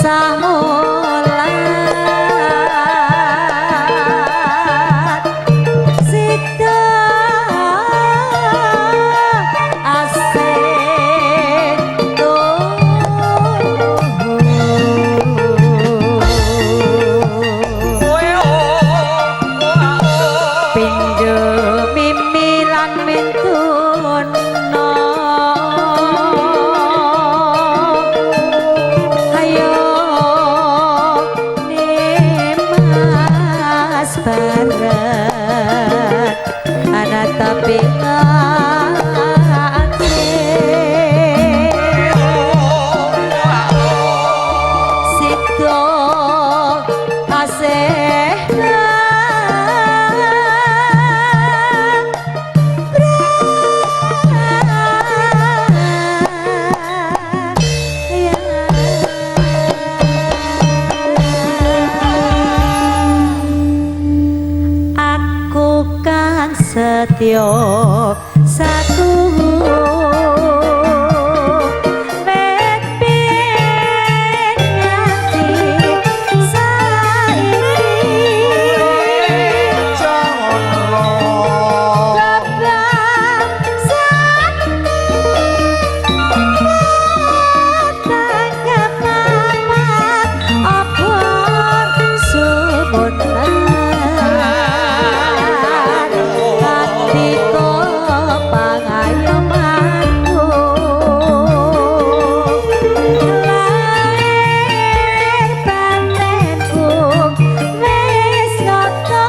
Samulat sida asih pindho mimi lan mintuna ayo Nimas Barat ana tapi ati sida asih Aku kang setya satu wit biyen nganti saiki Babak sakti patang papat obor sumunan kandika pangayomanku lahir batinku wis ngoto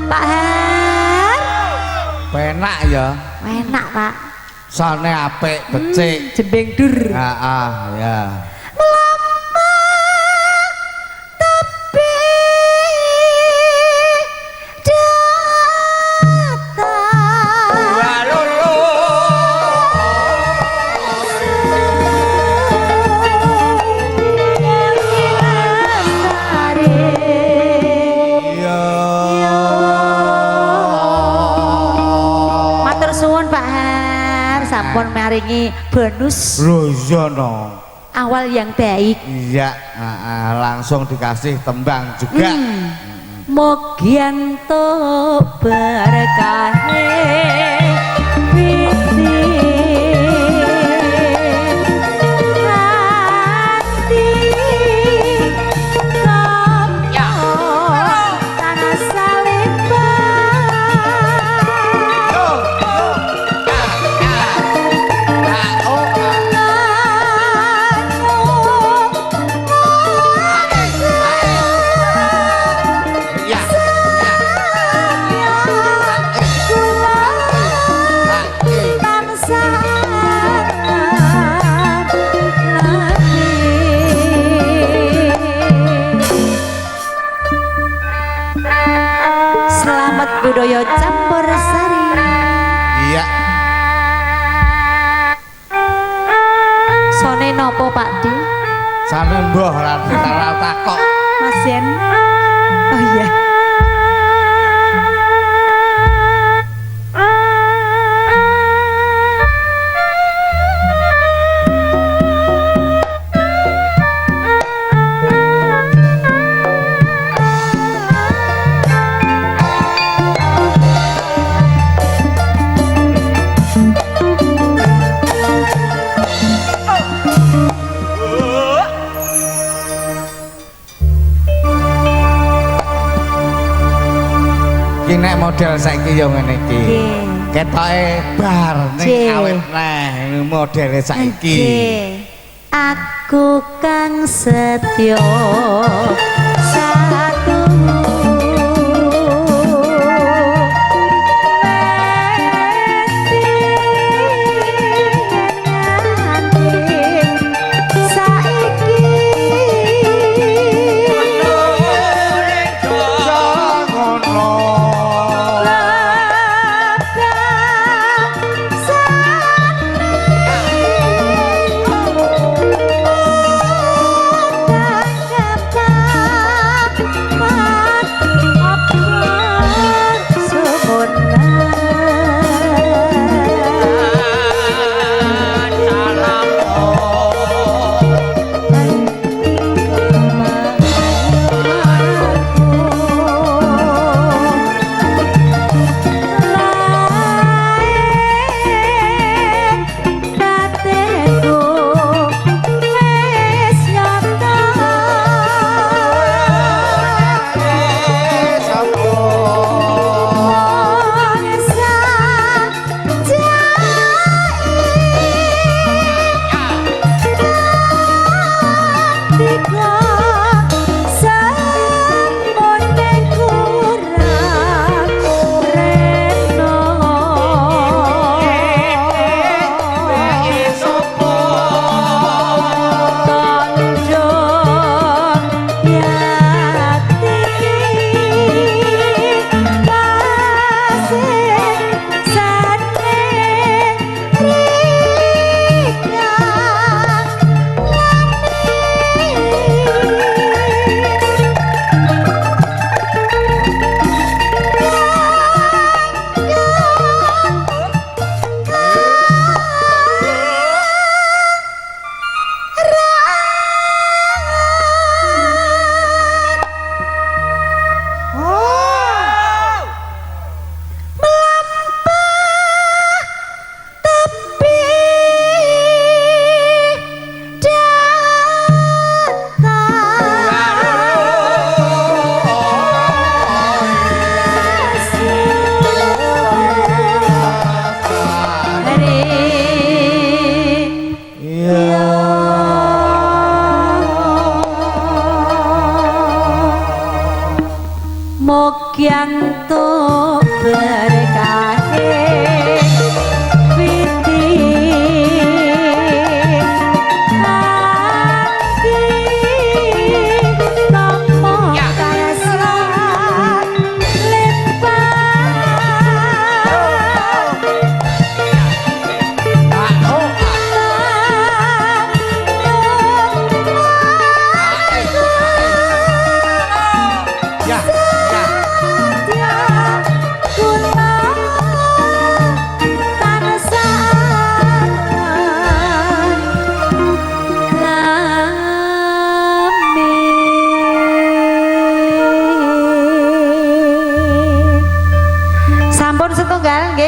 Pak Har. Penak ya. Enak, Pak. Sone apik, becik. Jembeng dur. Heeh, ya. Mlampah tepi datang. Matur suwun Pak Har, sampun maringi bonus Lho iya no. awal yang baik. Iya, heeh, langsung dikasih tembang juga. Mugi entuk berkahe witi ati kamyo tanah saliban. Selamat budaya campur sari. Iya. Sone nopo Pak Di? Sane mbah ora takok. Mas Yen. Oh iya. Iki nek model saiki ya ngene iki. Ketoke bar ning awet neh modele saiki. Aku kang setya satu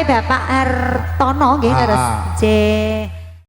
Bapak Hartono nggih terus. Nggih.